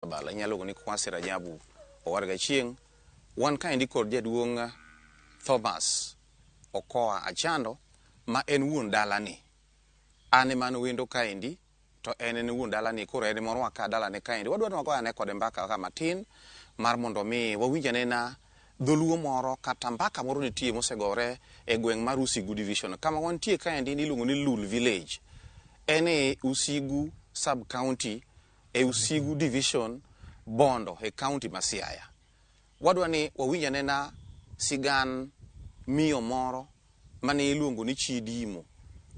Bala inyalo luongo ni Kwasi Rajabu Owarga Chieng'. Wan kaendi kod jaduong' Thomas Okoa Achando ma en wuon dalani. An ema an wendo kaendi to en en wuon dalani koro en ema orwaka dalane kaendi. Wadwa ni wago ane kode mbaka ka matin mar mondo mi wawinj anena dholuo moro kata mbaka moro nitie mosegore e gweng' mar Usigu Division. Kama wantie kaendi niluongo ni Lul Village. En e Usigu Sub County e Usigu Division, Bondo e county ma Siaya. Wadwa ni wawinj anena sigan miyo moro mane iluongo ni Chidimo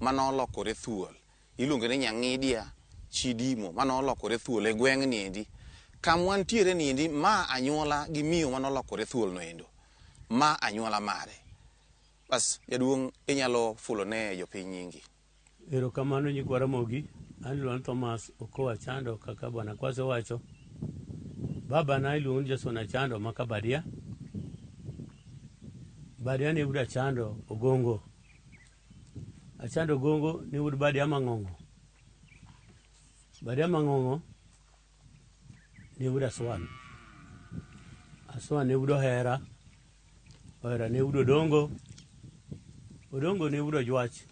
mane olokore thuol. Iluonge ni Nyang'idia Chidimo mane olokore thuol e gweng' ni endi. Kam wantiere ni endi ma anyuola gi miyo mane olokore thuol no endo. Ma anyuola mare. Bas jaduong' inyalo fulo ne jopiny nyingi. Erokamano nyikwa Ramogi, an iluonga ni Thomas Okoa Achando kaka bwana Kwasi owacho. Babana iluongo ni Jason Achando ma Kabadia. Badia ne wuod Achando Ogongo. Achando Ogongo ne wuod Badia Mang'ong'o. Badia Mang'ong'o ne wuod Aswan. Aswan ne wuod Ohera. Ohera ne wuod Odongo. Odongo ne wuod Ojwach.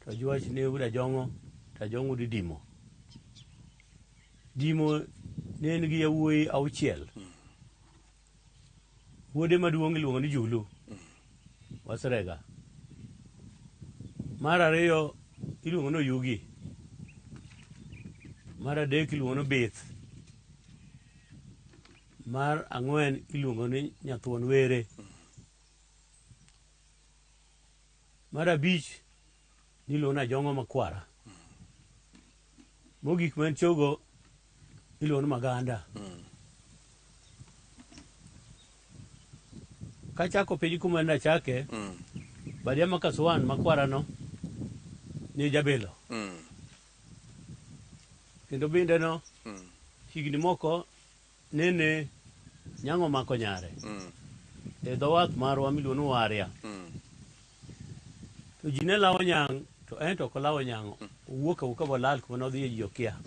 To Ojwach ne wuod Ajong'o. To Ajong'o wuod Dimo. Dimo ne en gi yawuoyi auchiel. Wuode maduong' iluongo ni Julu. Wasrega. Mar ariyo iluongo ni Oyugi. Mar adek iluongo ni Bith. Mar ang'wen iluongo ni Nyathuon Were. Mar abich niluongo ni Ajong'o Makwara. Mogik ma en chogo iluongo ni Maganda. Kachako piny kuma nachake, Badia ma Kasuan makwarano ne jabilo. Kendo bindeno higni moko nene nyang'o mako nyare e dho wath marwa miluongo ni Waria. To ji ne lawo nyang' to en to ok olawo nyang', owuok awuoka bolal kuma nodhiye ji okia.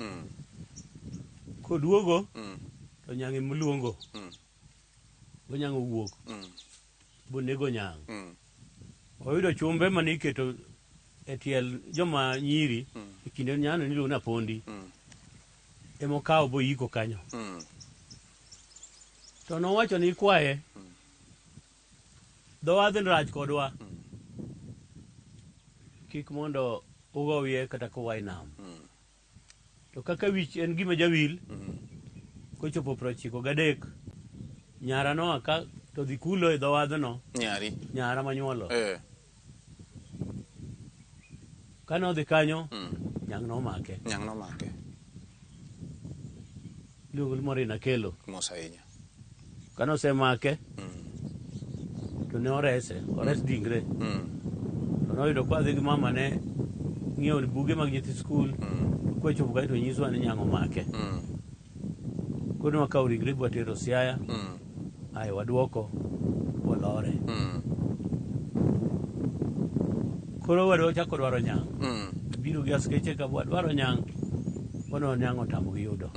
Koduogo to nyang' emoluongo. Bo nyang' owuok. Bonego nyang'. Oyudo chumbe mane iketo e tiel joma nyiri e kinde nyano niluongo ni apondi. Emokawo boyiko kanyo. To nowacho ni ikwaye. Dho wadhni rach kodwa. Kik mondo ugowie kata kuwa e nam. To kaka wich en gima jawil, kochopo 93, nyara noa ka to dhi kulo e dho wadhno. Nyari. Nyara manyuolo. Eh. Kane odhi kanyo, nyang' nomake. Nyang' nomake. Iluongo ni Maureen Akelo. Mos ahinya. Kane osemake, to ne orese, ores ringre. To noyudo kwa dhi gi mama ne ng'iewo buge mag nyithi skul. Kwachopo kanyo to nyiswa ni nyang' omake. Koro wakawo ringre bwatero Siaya, ae waduoko walore. Koro wadwa chako dwaro nyang'. Biro gi askeche ka wadwaro nyang', bono nyang' otamogi yudo.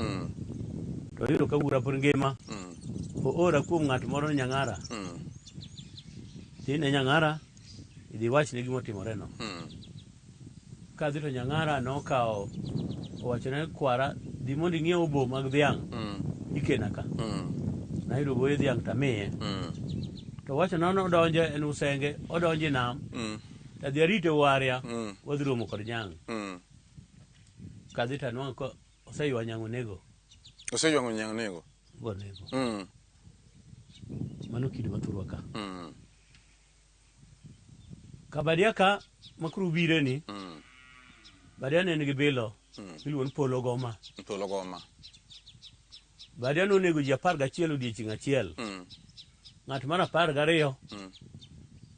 To oyudo ka wuora pod ngima, oora kuom ng'at moro ni Nyang'ara. Dhi ne Nyang'ara, idhi iwachne gima otimoreno. Kadhi to Nyang'ara nokawo owachone kwara dhi mondo ing'iew obo mag dhiang' ikena ka. Nayudo oboye dhiang' tamiye. To owacho ni odonjo en Usenge, odonjo e nam, tadhi arite Waria, wadhi romo kod nyang'. Kadhi tanwang'o ka oseywa nyang' onego. Oseywa nyang' onego. Onego. Mano kido mathurwa ka. Kabadia ka makoro ubire ni, Badia ne nigi bilo miluongo ni Polo Goma. Polo Goma. Badia nonego ji 11 odiechieng' achiel. Ng'at mar 12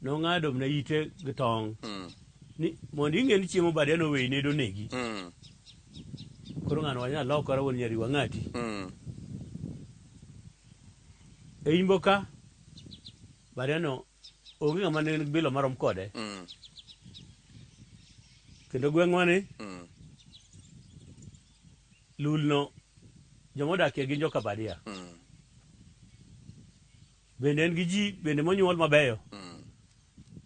nong'ado mana ite gi tong'. Ni mondo ing'e ni chiemo Badia noweyi ne donegi. Koro ng'ano wacho ni alokora wuon nyari wang'ati. E imbo ka Badia no onge ng'ama ne nigi bilo marom kode. Kendo gweng'wa ni lulno Joma odakie gin joka Badia. Bende en gi ji bende monyuol mabeyo.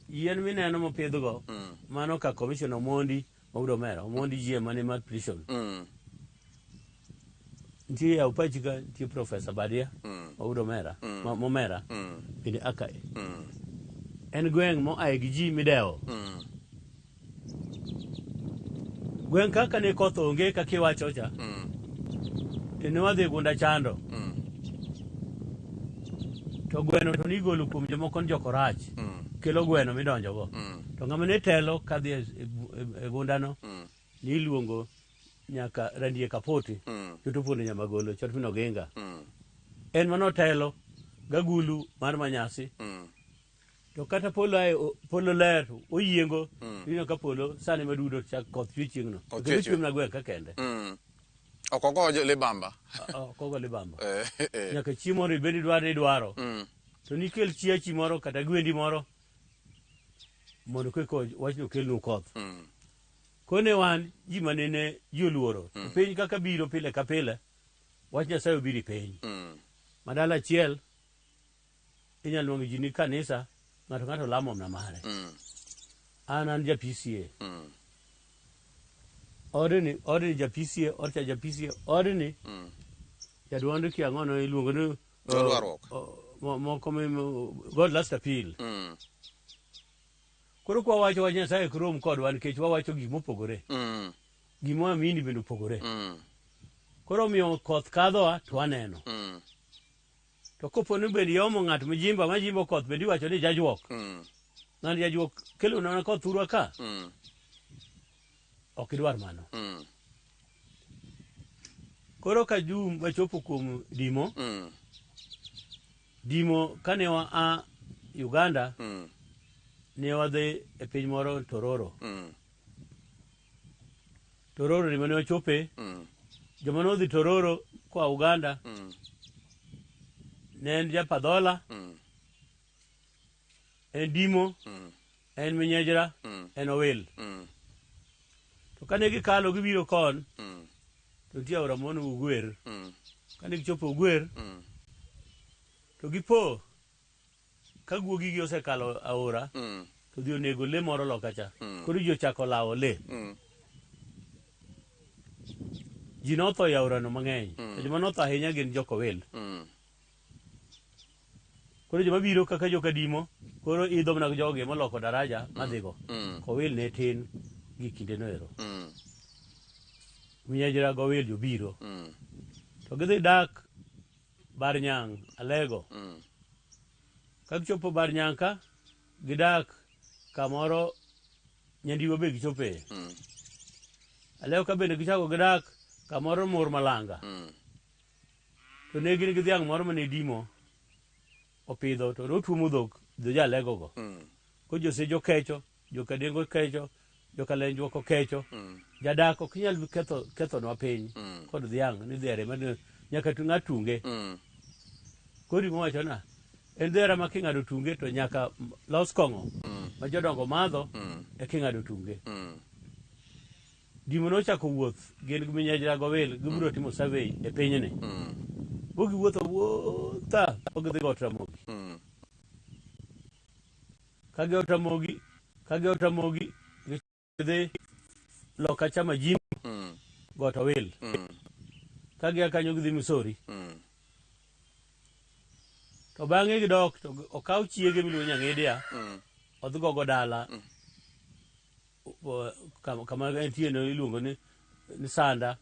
Yien mineno mopidhgo, mano ka Commissioner Omondi Maud Omera, Omondi GM mane mar prison. Nitie yaw pachi ka nitie Professor Badia Maud Omera, Momera bende aka e. En gweng' moaye gi ji midewo. Gweng' kaka ne koth onge kaka iwacho cha, to ne wadhi Gunda Chando. To gweno to nigolo kuom jomoko ni jokorach. Kelo gweno midonjogo. To ng'ama ne telo kadhi e gundano, niluongo nyaka Randie Kapoti, Choto Pondo Nyamagolo, Chot Min Oginga. En manotelo gagulu mar Manyasi. To kata polo ae polo ler to oyiengo ineno ka polo sani madudo chak koth chwe chieng'no. Koth Kendo chwe chwe mana gweng' ka kende. Ok ogo libamba. Ok ogo libamba. Eh. Nyaka chieng' moro ibed idwaro ni idwaro. To nikel chiachi moro kata gwendi moro mondo keko wachno kelnu koth. Kone wan ji manene ji oluoro. To piny kaka biro pile ka pile, wach Nyasaye obiro e piny. Madala achiel inyalo nwang'o ji ni kanisa, ng'ato ng'ato lamo na mare. An ja PCA. Odni ja PCA, odcha ja PCA, odni jaduond kia ang'ono iluongo ni Jodwaruok. Moko God Last Appeal. Koro kwa wacho wach Nyasaye ok rom kodwa nikech wawacho gik mopogore. Gima waamini bende opogore. Koro omiyo koth kadhowa to waneno. To kopo ni bende iomo ng'at mijimba majimbo koth bende iwacho ni jajuok. Ng'ani jajuok kelo na koth thurwa ka. Ok idwar mano. Koro ka Jum wachopo kuom Dimo, Dimo kane wa a Uganda, ne wadhi e piny moro Tororo. Tororo ni mane wachope, joma nodhi Tororo koa Uganda, ne en Japadhola, en Dimo, en Minyejra, en Owil. To kane gikalo gibiro kon, to nitie aora moro Ugwer. Kane gichopo Ugwer, to gipo ka guogigi osekalo aora, to dhi onego le moro loka cha. Koro ji ochako lawo le. Ji notho e aorano mang'eny. To joma notho ahinya gin jokowil. Koro joma biro kaka jokadimo, koro idho mana jogi moloko daraja madhigo. Kowil ne tin gi kindeno ero. Minyajra gowil jobiro. To gidhi dak Bar Nyang', Alego. Ka gichopo Bar Nyang' ka, gidak kamoro Nyandiwa be gichope. Alego ka bende gichako gidak kamoro Mor Malanga. To ne gin gi dhiang' moro mane Dimo opidho to notuomo dhok dho jo-Alego go. Koro josejo kecho, jokadengo kecho, jokalenjwok okecho. Jadak ok nyal kethonwa piny kod dhiang' ni dhere ma nyaka ng'at tunge. Koro gima wacho na, en dhera ma king'ado tunge to nyaka los kong'o ma jodongo madho eka ing'ado tunge. Dimo nochako wuoth gin gi Minyajra Gowil gibiro timo survey e pinyni. Bo giwuotho wuotha bo gidhi Got Ramogi. Ka gi Got Ramogi, ka gi Got Ramogi gidhi loka cha Majimbo Got Owil. Ka gia kanyo gidhi Misori. To bang'e gidok to okaw chiege miluongo Nyang'idia odhi gogo dala. Kama entie no iluongo ni Sanda.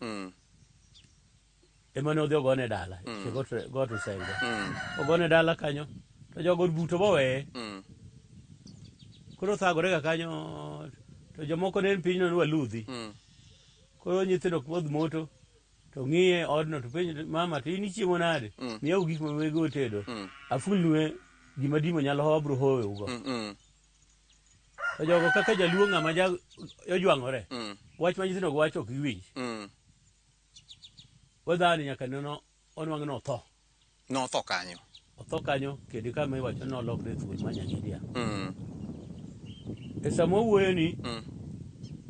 Ema ne odhi ogone dala. Got Usenge. Ogone dala kanyo to jogo buto boweye. Koro thagore ga kanyo to jomoko ne en pinyno ni waludhi. Koro nyithindo ok modh moto to ng'iye odno to penjo mama to in ichiemo nade? Miyawu gik ma wego otedo. Afulnue gima dimo nyalo ho abro hoyougo. To jogo kaka jaluo ng'ama ja ojwang'ore. Wach ma nyithindo go wacho ok giwinj. Wadhani nyaka neno onwang' notho. Notho kanyo. Otho kanyo kendo kama iwacho ni nolokre thuol ma Nyang'idia. E sama owuoyo ni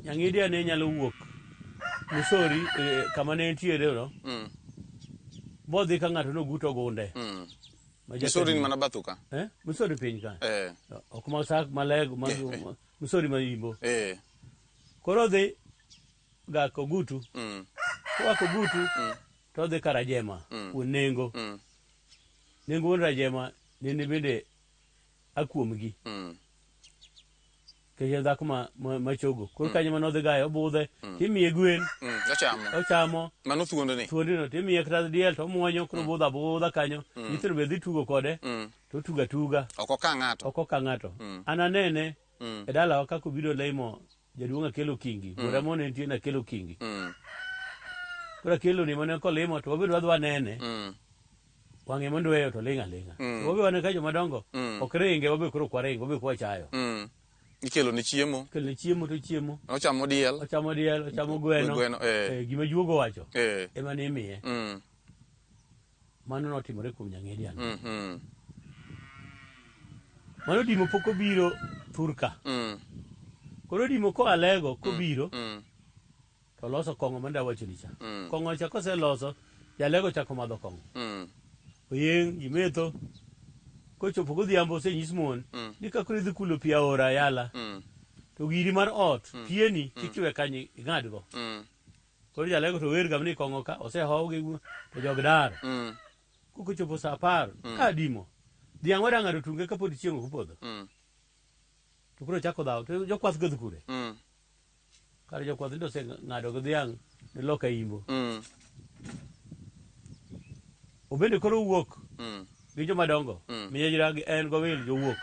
Nyang'idia ne nyalo wuok Misori kama ne entiere no. Bodhi ka ng'ato noguto gunde. Ma Misori ni jakadhi- mana bathu ka. Eh? Misori piny ka. Ok ma sak malego ma Misori ma imbo. Koro dhi ga kogutu. Koa kogutu to dhi Karajema wuon nengo. Nengo wuon Rajema nene bende akuomgi. Nikech en dhako ma chogo. Koro kanyo ma nodhi gaye obudhe timiye gwen Ochamo. ochamo Mano thuondni. thuondino timiye kata diel to omuonyo koro budho abudha kanyo. Nyithindo be dhi tugo kode to otugo atuga. Ok oka ng'ato. Ok oka ng'ato. An anene e dalawa kaka obiro limo jaduong' Akelo Kingi. Wuora mone nitie na Akelo Kingi. Koro Akelo ni mane kolimo to wabedo wadhi wanene. Wang'e mondo weyo to ling' aling'a. To wabe wane ka joma dongo ok ringe wabe koro ok waring wabe kwachayo. Ikelo ne chiemo. Kelo ne chiemo to chiemo. Ochamo diel. Ochamo diel, ochamo gweno. Gweno, Gima juogo wacho. Ema ne imiye. Mano notimore kuom Nyang'edi an. Mano dimo pok obiro thurka. Koro dimo koa Lego kobiro to loso kong'o mane awachoni cha. Kong'o cha koseloso, jalego chako madho kong'o. Oyeng', ji metho. Kochopo godhiambo osenyis mon ni ka koro idhi kulo pi aora yala to giri mar ot pieni kik iwe kanyo ing'adgo. Koro jalego to wer ga ni kong'o ka osehow gi to jog dar. Kochopo saa 10 ka dimo dhiang' wada ng'ado tunge kapod chieng' ok opodho. To koro chako dhaw to jokwath godhi kure. Kare jokwath ni to oseng'ado gi dhiang' ni loka imbo. Obende koro wuok gi joma dongo. Minyajira gi en gowil jowuok.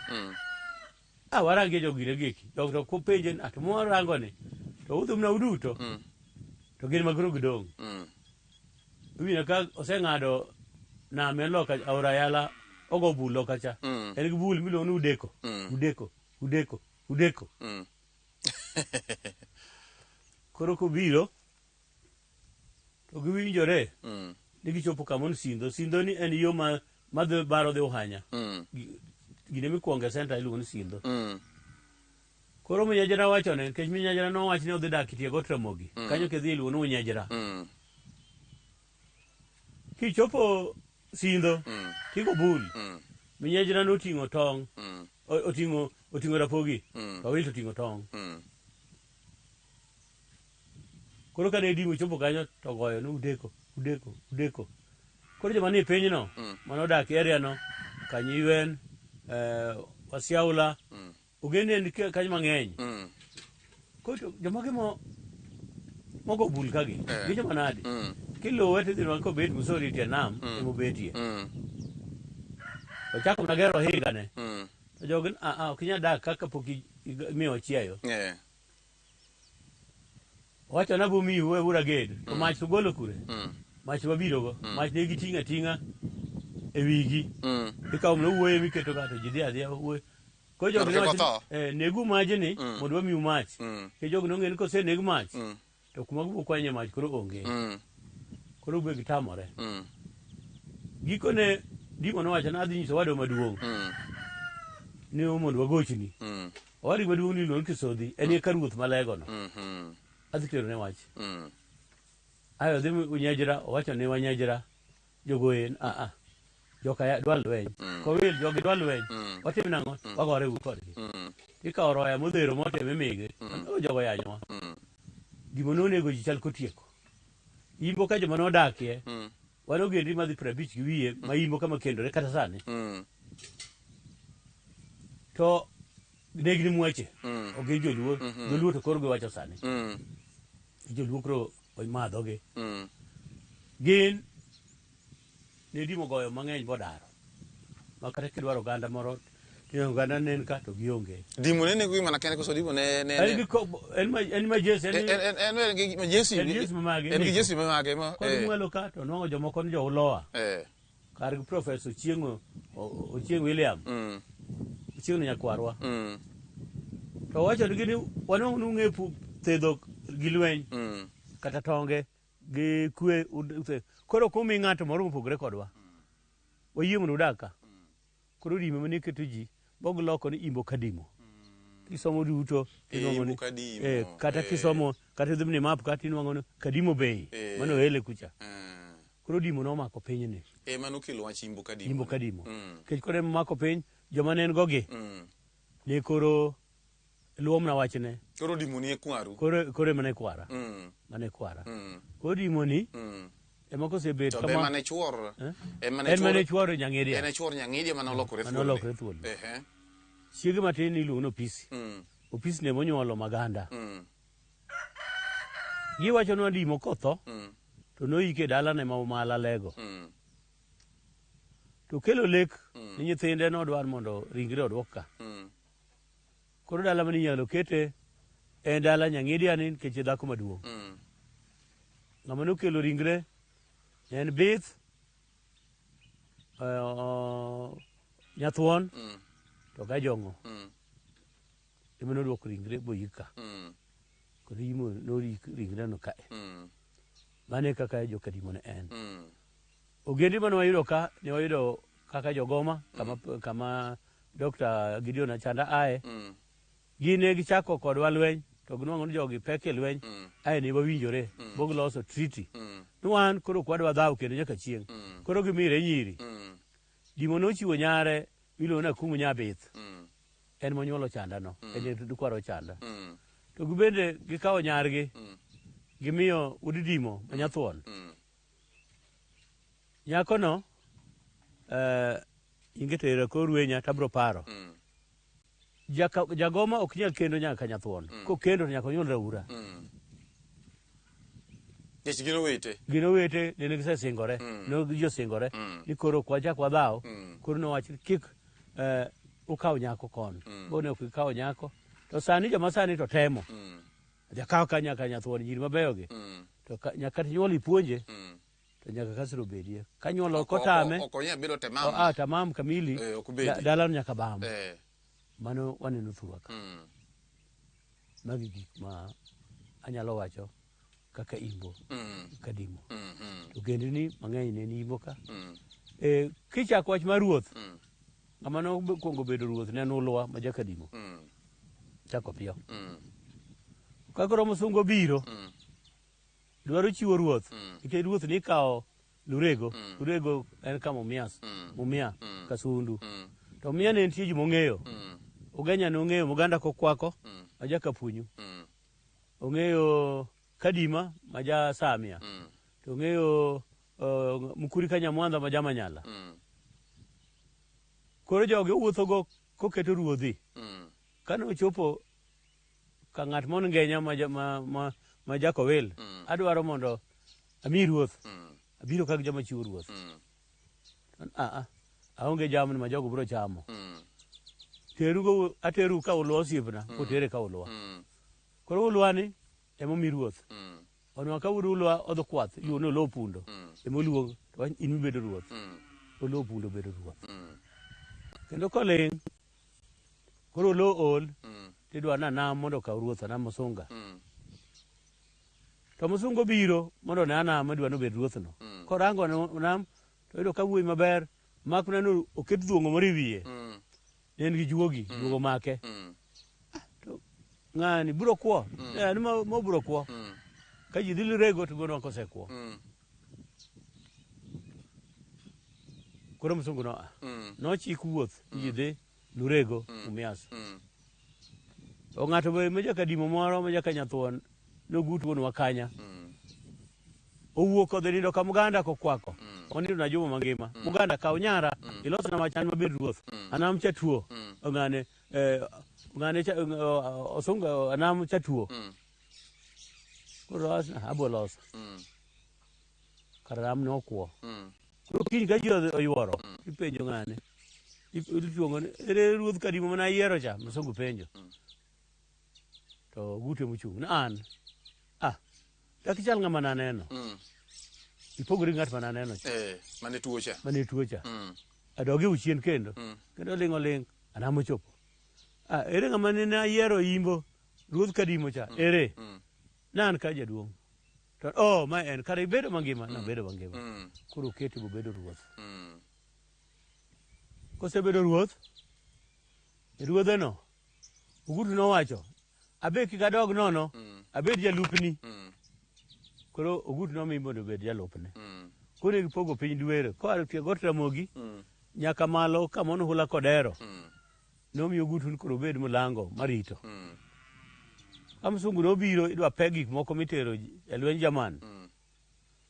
Warangie jogire gieki. Jog to kopenje ni to mwarango ni to udhumna uduto. To gin ma koro gidong'. Iwinjo ka oseng'ado nam en loka aora yala ogo bul loka cha. En gi bul miluongo ni udeko. Udeko, udeko, udeko. Koro kobiro to giwinjore ni gichopo kama on Sindho. Sindho ni en yo ma madhi baro dhi Uhanya. Gine mikwongo e center iluongo ni Sindho. Koro Minyajira wachone nikech Minyajira nowach ni odhi dak e tie got Ramogi. Kanyo kidhi iluongo ni Unyajira. Kichopo Sindho tigo bul. Minyajira noting'o tong'. Oting'o rapogi. To Awil to oting'o tong'. Koro kane dimo chopo kanyo to goyo ni udeko, udeko, udeko. Koro joma nie pinyno mane odak e area no, Kanyiywen, Wasiaula, ogeni en kanyo mang'eny. Koro joma gi mogo bul kagi, gi joma nadi. Kiluwe tidhi nwang' kobet Musori e tie nam emobetie. Ochako mana gero ohinga ne. To jogi ok inyal dak kaka pok imiyo chiayo. Owacho na bomiu we ura ged. To mach to golo kure? Mach wabiro go. Mach ne giting'o ating'a e wigi. Ikawo mana wuoye miketo ga to ji dhi adhiya wuoyo. Koro jogi Mondo kik nowacho otho. Negu majni mondo wamiu mach. Nikech jogi nong'eyo ni koseneg mach to kuma gibo kwanye mach koro onge. Koro be gitamore. Gikone Dimo nowacho ni adhi nyiso owadwa maduong' ni mondo wagochni. Owadgi maduong' ni iluongo ni Kisodhi, en e ka ruoth Malego no. Adhi terone wach. Ayo odhi Unyajira, owacho ni Wanyajira jogoyen a joka dwa lweny. Kowil jogi dwa lweny. Watim nang'o? Wagore uru kodgi. Ikawo roya modhero motemo imigi. Jogo yanyowa. Gima nonego ji chal kotieko. Imbo ka joma nodakie, wan ogendni madhi 50 gi wiye ma imbo kama kendore kata sani. To negni mwache, ok gin joluo. Joluo to koro giwacho sani. Joluo koro omadhogi. Gin ne dimo goyo mang'eny bodaro. Ma kata kidwaro oganda moro, tineno oganda nen ka to gionge. Dimo ne nego mana kende koso dimo ne En gi en ma jesi, en en gi jesi en jesi mamage. En gi jesi mamage ma. Kod mwalo ka to nwang'o jomoko ni jo Uloa. Kar gi Professor Ochieng' Ochieng' William. Ochieng' ni nyakwarwa. To wacho nigi ni wanwang'o ni ung'e thedho gi lweny. Kata tonge gi kwe. Koro kumi ng'ato moro mopogore kodwa. Wayie mondo udag ka. Koro dimo mane keto ji bogiloko ni imbo kadimo. Kisomo duto tinwang'o ni kata kisomo kata idhi ni map ka tinwang'o ni Kadimo Bay. Mano ele kucha. Koro dimo nomako pinyni. Ema nokelo wach imbo ka dimo. Imbo ka dimo. Mm. Nikech koro ema mako piny, joma ne en go gi, Mm. ne koro luwo mana wachne. Koro dimo ni e kwaru. Koro ema ne kwara. Mm. Mane kwara. Mm. Koro dimo ni, Mm. ema kosebet To be kama. mane chuor. Eh? Ema ne En mane chuor. chuoro Nyang'idia. En e chuor Nyang'idia mane olokore Mane thuol. olokore thuol. Ehe. Chiege matin iluongo ni Opisi. Mm. Opisi ne monyuolo Maganda. Mm. Giwacho ni dimo kotho, Mm. to noyike e dalane ma Malalego. Mm. To kelo lek ni nyithinde nodwar mondo ringre odwok ka. Mm. Koro dala mane inyalo kete en dala Nyang'idia ni nikech e dhako maduong'. Mm. Ng'ama nokelo ringre ne en Bith, Nyathuon Mm. to Gajong'o Mm. ema nodwoko ringre boyik ka. Mm. Koro imo noyik ringre no kae. Mm. Mano e kaka jokadimo ne en. Mm. Ogendni mane wayudo ka, ne wayudo kaka jogoma, kama Dr. Gideon Achanda ae. Mm. Gin ne gichako kodwa lweny, to ginwang'o ni jogi pek e lweny, Mm. ae ne wawinjore, bo giloso treaty. Mm. Ni wan koro ok wadwa dhawo kendo nyaka chieng'. Mm. Koro gimire nyiri. Mm. Dimo nochiwo nyare miluongo ni Akumu Nyabith. Mm. En monyuolo Chanda no, en e dwaro Chanda. Mm. To gibende gikawo nyargi, Mm. gimiyo wuod Dimo ma Nyathuon. Mm. Nyakono, inge tera kor wenya tabro paro. Mm. Jagoma ok nyal kendo nyaka Nyathuon. Kokendo to nyaka onyuol Raura. Mm. Nikech gin owete. Gin owete nene gisesingore, Mm. ne gisesingore Mm. ni koro ok wachak wadhaw. Mm. Koro nowach ni kik ukaw nyako kono. Mm. Bo ne ok gikawo nyako. To sani joma sani to temo. Mm. Jakaw ka nyaka Nyathuon nyiri mabeyo gi. Mm. To nyaka nyuol ipuonje. Mm. To nyaka kasro bedie. Ka nyuol ok otame. Ok onyal bedo tamam. Ah, tamam kamili. Ok obedi. Dalano nyaka bam. Eh. Mano waneno thurwa ka. Mm. Magi gik ma anyalo wacho kaka imbo Mm. kadimo. Mm. Mm. To ogendni mang'eny ne ni imbo ka. Mm. Kichako wach mar ruoth, Mm. ng'ama nokwongo bedo ruoth ne en Ulwa ma jakadimo. Mm. Chako piyo. Mm. Ka koro musungu obiro, Mm. dwaro chiwo ruoth. Mm. Nikech ruoth ni ikawo Lurego. Mm. Lurego en kama Mumias. Mm. Mumia, Mm. Kasundu. Mm. To Mumia ne nitie jomong'eyo. Mm. Ugenya nong'eyo Muganda kokwako, Mm. ma jakapunyu. Mm. Ong'eyo Kadima ma ja Samia. Mm. To ong'eyo Mukuri Kanyamwandha ma ja Manyala. Mm. Koro jogi owuothogo koketo ruodhi. Mm. Kane ochopo ka ng'at mon ngenya ma Jakowil, Mm. adwaro mondo ami ruoth. Mm. Abiro ka gi joma chiwo ruoth. Mm. Aonge jamni ma jogo biro chamo. Mm. Terugo, ateru ka ulwa osiepna, kotere ka ulwa. Mm. Koro ulwa ni ema omi ruoth. Mm. Onwa ka wuod ulwa odho kwath, iluongo ni Oloo Pundo. Mm. Ema oluong, to in mibedo ruoth. Mm. Oloo Pundo bedo ruoth. Mm. Kendo koling', koro Oloo ol, Mm. tidwa ni Anam mondo okaw ruoth, Anam Musunga. Mm. To Musunga obiro mondo one Anam idwa ni obed ruoth no. Mm. Korango Anam, to oyudo ka wuoyi maber, mak mana ni oket dhuong'o moro e wiye. Mm. Ne en gi juogi, juogo make. Mm. To ng'ani biro kwo, ni ma biro kwo. Mm. Ka ji dhi Lurego to bonwa kosekwo. Mm. Koro Musungu noa. Mm. Nochik wuoth, ji dhi Lurego, Mumias. Mm. To ng'ato be ma jakadimo moro ma jaka Nyathuon nogut wuonwa kanya. Mm. Owuok odhi nindo ka Muganda kokwako. Mm. Onindo na juma mangima. Muganda kaw nyara, ilosna wach an mabed ruoth. Anam cha tuo. Mm. Ng'ane ng'ane cha osunga anam cha tuo. Mm. Koro asna abo loso. Mm. Kara am nokwo. Mm. Koro kiny ka ji oyuoro, ipenjo ng'ane. Iluongo ni ere ruodh kadimo mana ayiero cha, Musungu penjo. To gute mochung' ni an. Ah, dak ichal ng'ama naneno. Mm. Ipogori gi ng'at ma naneno cha. Mane tuo cha. Mane tuo cha. Mm. Adogi uchien kendo. Mm. Kendo ling' oling', anam ochopo. Ah, ere ng'ama nene ayiero imbo ruodh kadimo cha, ere? Mm. Nan ka jaduong'. To oh, ma en kare ibedo mangima, nabedo mangima. Mm. Koro okete bobedo ruoth. Mm. Kosebedo ruoth, e ruodheno, Ogutu nowacho, abe kik adog nono, Mm. abed jalupni. Mm. Koro Ogutu nomi mondo obed jalupne. Mm. Koro ne gipogo piny Dwere koa e tie got Ramogi nyaka malo kama Onuhula Kodero. Nomiyo Ogutu ni koro obed mulango marito. Ka msungu nobiro idwa pe gik moko mitero e lweny Jerman.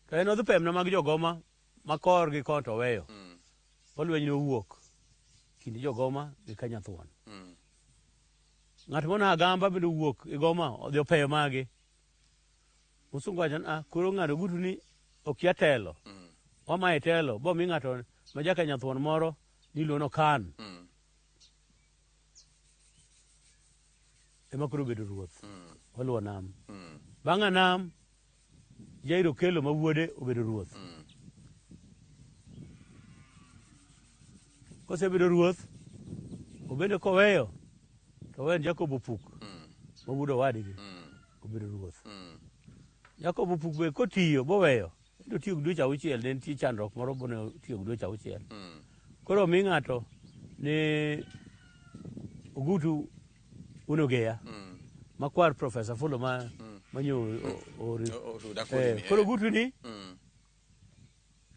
To en odhi pemna mag jogoma ma kor gi kon to oweyo. Bo lweny nowuok kind jogoma gi Kanyathuon. Ng'at mona agamba bende owuok e goma odhi opeyo magi. Musungu wacho ni ah, koro ng'ado Ogutu ni okia telo. Wamaye telo bomi ng'ato ma jaka Nyathuon moro niluongo ni Okan. Ema koro obedo ruoth. Oluwo nam. Bang' nam, Jairo Okello ma wuode obedo ruoth. Kosebedo ruoth, obende koweyo, to oweyo Jacob Opuk ma wuod owadgi obedo ruoth. Jacob Opuk be kotiyo boweyo, ento otiyo gi dweche auchiel, ne nitie chandruok moro bone otiyo gi dweche auchiel. Koro omi ng'ato ni Ogutu wuon Ogeya makwar Professor Fulo ma manyo ori. Oruda kodi ni, Koro Ogutu ni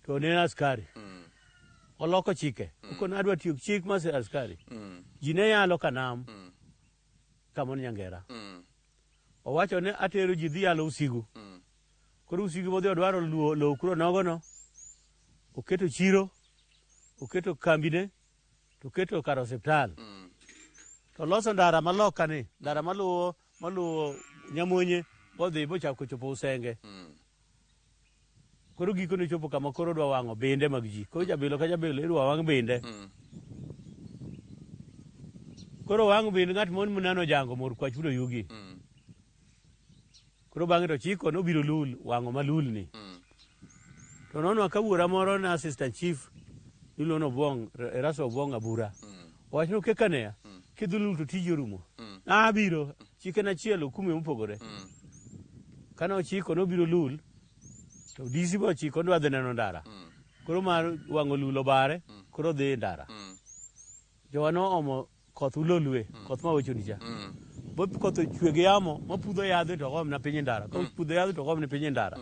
to ne en askari. Oloko chike. Okon adwa tiyo gi chik mar askari. Ji ne yalo kanam kamon Nyangera. Owacho ni atero ji dhi yalo Usigu. Koro Usigu modhi odwaro lowo kuro nogono. Oketo chiro, oketo kambine, to oketo kar osiptal. To loso ndara maloka ni, ndara maluwo Nyamonye bodhi bochako chopo Usenge. Koro gikone chopo kama koro odwa wang'o binde mag ji. Koro jabilo ka jabilo idwa wang' binde. Koro wang' bind ng'at mon munano jango mor kwach udo yugi. Koro bang'e to chiko nobiro lul wang'o malul ni. To nonwa ka wuora moro na assistant chief iluongo ni Obwong', Erasto Obwong' Abura. Owacho ni keka neya, kidhi lul to tiji orumo. Abiro, chike na achiel okume mopogore. Kane ochiko nobiro lul, to DC be ochiko nodwa dhi neno ndara. Koro mar wang'o lul obare, koro odhi e ndara. Jowa noomo koth ulolwe, koth ma wachoni cha. Bo koth ochwe gi yamo, mapudho yadhe to gomna piny e ndara. Kopudho yadhe to gomne piny e ndara.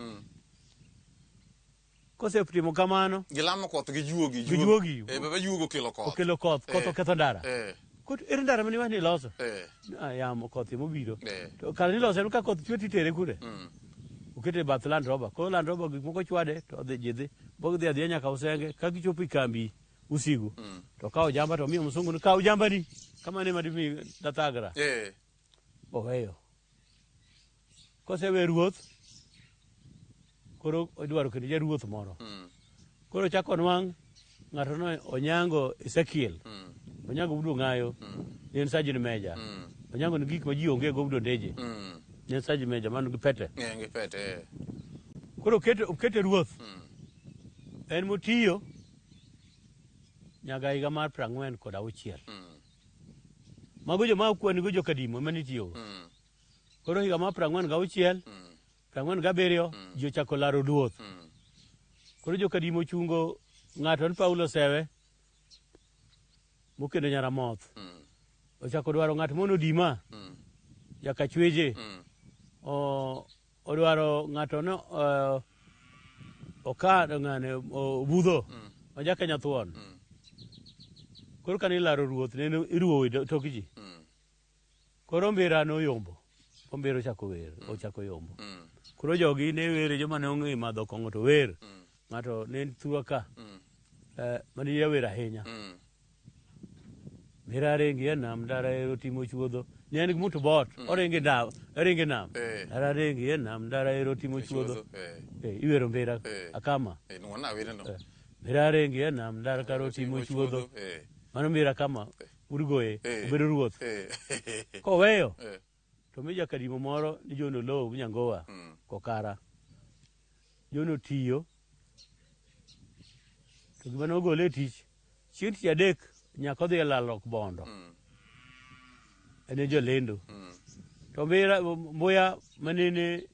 Kosetimo kamano, Gilamo koth gi juogi. Gi juogi. Baba juogo okelo koth. Okelo koth, koth oketho ndara. Koro ere ndara mane iwacho ni iloso? Ah, yamo koth emobiro. To kar niloso en ka koth chwe titere kure? Okete e bath Land Rover. Koro Land Rover gik moko chwade to odhi ji dhi. Bo gidhi adhiya nyaka Usenge. Ka gichopo e kambi Usigu to kawo jamba to omiyo msungu ni kaw jambani. Kamano ema dimi dathagra. Oweyo. Kosewe ruoth, koro idwaro kendo jaruoth moro. Koro chako nwang' ng'ato no Onyango Ezekiel. Onyango wuod Ong'ayo. Ne en sergeant major. Onyango ni gik ma ji onge go wuod Ondeje. Ne en sergeant major mano gi pete. Ne gi pete. Koro okete ruoth. En motiyo nyaka higa mar 46. Mago joma okwani go jokadimo ema nitiyogo. Koro higa mar 46, 47 ji ochako laro ruoth. Koro jokadimo ochungo ng'ato ni Paulo Sewe mokendo Nyaramoth. Ochako dwaro ng'at mono Dima Jakachweje. Odwaro ng'ato no oka ng'ane Obudho ma jaka Nyathuon. Koro kane ilaro ruoth ne iruowo e tok ji. Koro mbira noyombo. Ombira ochako wer, ochako yombo. Koro jogi ne were joma ne ong'e madho kong'o to wer. Ng'ato ne en thua ka. Mane jawer ahinya. Mbira ringi e nam, ndara ero timo chuodho. Ne en gi mtu bot, oringi nam, oringi nam. Ndara ringi e nam, ndara ero timo chuodho. Iwero mbira akama. Nuona wereno. Mbira ringi e nam, ndara karo timo chuodho. Mano mbira kama. Urgoye, obedo ruoth. Koweyo, to mi jakadimo moro ni John Oloo Nyangowa Kokara. John otiyo, to gima nogole e tich, chieng' tich adek nyaka odhi e lalruok Bondo. En e jalendo. To Mbuya manene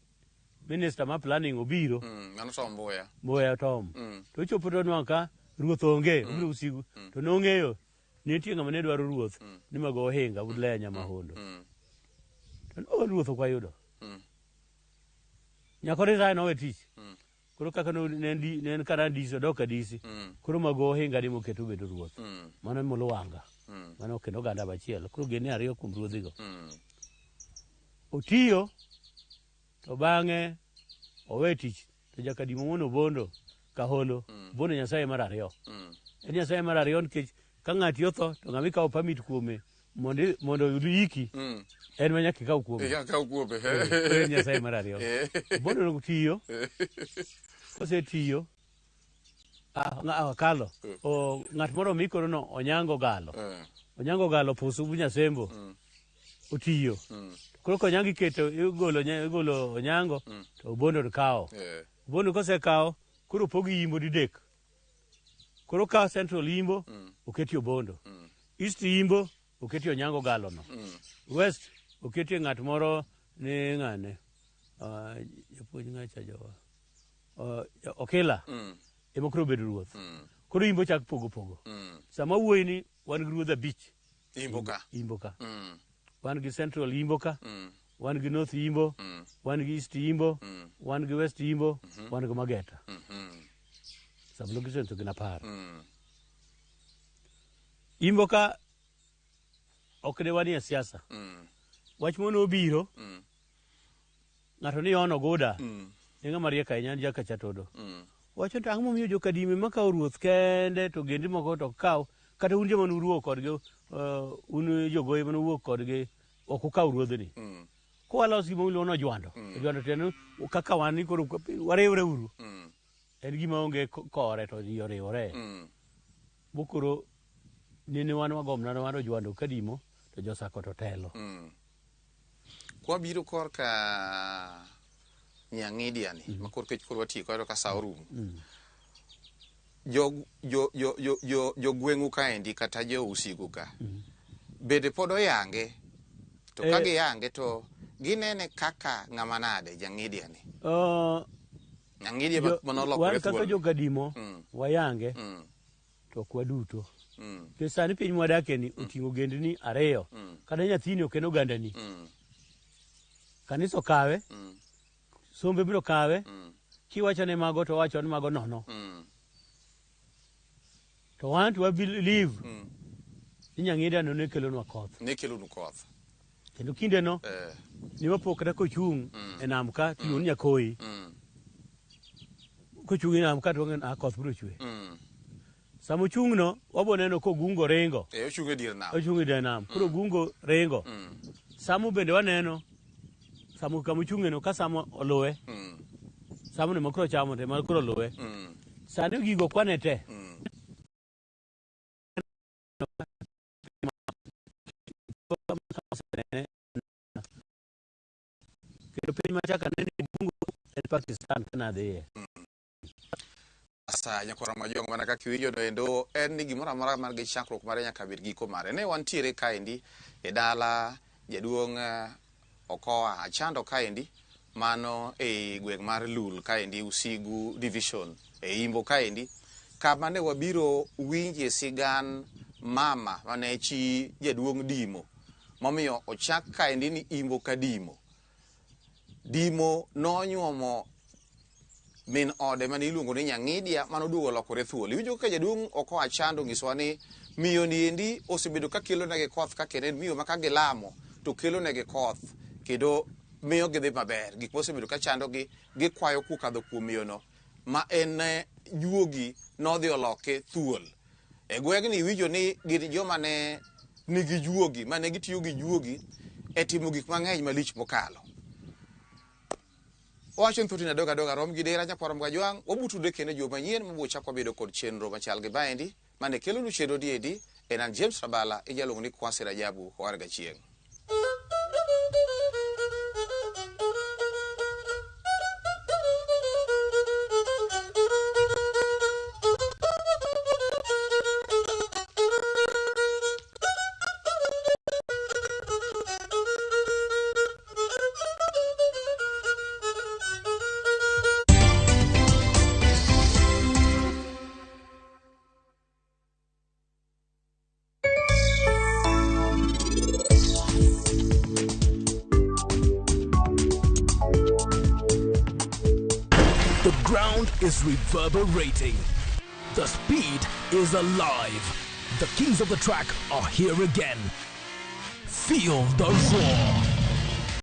minister ma planning obiro. Mano Tom Mbuya. Mbuya Tom. To ochopo to onwang'o ka ruoth onge, obiro Usigu. To nong'eyo nitie ng'ama ne dwaro ruoth ni mago ohinga wuod Leya Nyamahondo. To ruoth ok wayudo. Nyaka resign owe tich. Koro kaka no, ne en di- ne en kara DC odok ka DC. Koro mago ohinga ni moketo obedo ruoth. Mano Muluwanga. Mano kendo oganda machielo. Koro gene ariyo kuom ruodhigo. Otiyo to bang'e owe tich to Jakadimo wuon Obondo Kaholo Obondo Nyasaye mar ariyo. En Nyasaye mar ariyo nikech ka ng'ati otho to ng'ama ikawo permit kuome mondo mondo oyiki en ma nyaka ikaw kuome. Eka kaw kuome. Koro en Nyasaye mar ariyo. Obondo notiyo kosetiyo kalo o, ng'at moro omi koro no Onyango Galo. Onyango Galo pusu Nyasembo otiyo. Koro ka Onyango iketo igolo igolo Onyango to Obondo to kawo. Obondo kosekawo koro opogi yimbo didek. Koro ka Central yimbo oketi Obondo. East yimbo oketi Onyango Galo no. West oketi ng'at moro ni ng'ane. Japuonj ng'acha jowa. Okila ema koro obedo ruoth. Koro yimbo chak pogo pogo. Sama wuoyi ni wan gi ruodh abich Imbo ka. yimbo ka. Wan gi Central yimbo ka. Wan gi North yimbo. Wan gi East yimbo. Wan gi West yimbo. Wan gi Mageta. Sublocation to gin 10. Yimbo ka ok ne wanie siasa. Wach mono obiro. Ng'ato ni Yohana Oguda. Ne ng'ama riek ahinya en jaka Chatodo. Wacho to ang'o momiyo jokadime makawo ruoth kende to gendi moko to ok kaw kata un joma nuruwo kodgi un jogoye mane uwuok kodgi ok ukaw ruodhni. Kowalos gima iluongo ni ojwando. Ojwando tiende ni kaka wan ni koro wariwre uru. En gima onge kore to ji oriwore. Bokoro nene wan wagomna wan ojwando kadimo to josako to telo. Kwabiro korka Nyang'idia ni, ma koro kech koro watieko ayudo ka sa orumo. Jo jo jo jo jo jogweng'u kaendi kata jo Usigu ka bende pod oyange to ka giyange to ginene kaka ng'ama nade Jang'idia ni. Nyang'idia manolokore wan kaka thuol. jokadimo wayange to ok waduto. Nikech sani piny mwadake ni oting'o ogendni ariyo. Kata nyathini ok en ogandani. Kanisa okawe, sombe biro kawe, kiwacho ne mago to owacho ni mago nono. To wan to wa believe ni Nyang'ida no ne kelonwa koth. Ne kelonu koth. Kendo kindeno ne wapo kata kochung' e nam ka tiluongo ni Nyakoyi. Kochung' e nam ka to wang'eyo ni ah, koth biro chwe. Sama ochung' no wabo neno kogungo ringo. Ochung' e dier nam. Ochung' e dier nam. Koro ogungo ringo. Samo bende waneno samo kama ochung'e no ka samo oluwe. Samo no ema koro chamo to ema koro luwe. Sani gigo ok wane te. Kendo piny machaka anene bungo en Pakistan kana adhiye. Sa nyakwara Majong mana kaka iwinjo no endo en ni gimoro amora man gi chakruok mare nyaka bed giko mare. Ne wantiere kaendi e dala jaduong' Okoa Achando kaendi mano e gweng' mar Lul kaendi Usigu division e Imbo kaendi kama ne wabiro winje sigan mama mane chi jaduong' Dimo momiyo ochak kaendi ni Imbo ka Dimo. Dimo nonyuomo min ode mane iluongo ni Nyang'idia mane oduogo olokore thuol. Iwinjo kaka jaduong' Okoa Achando onyisowa ni miyo ni endi osebedo ka kelo negi koth ka kendo en miyo ma ka gilamo to kelo negi koth kendo miyo gidhi maber. Gik mosebedo ka chandogi gikwayo kokadho kuom miyono ma en juogi nodhi oloke thuol. E gweng'ni iwinjo ni gin joma ne nigi juogi mane gitiyo gi juogi e timo gik mang'eny malich mokalo. Owacho ni thothne adog adoga rom gi dera nyakwar Mgajwang' wabutude kendo e juma manyien mabiro chak wabedo kod chenro machal gi maendi mane kelonu chenro niendi en an James Rabala ijaluongo ni Kwasi Rajabu Owar Gachieng'. ground is reverberating. The speed is alive. The kings of the track are here again. Feel the roar.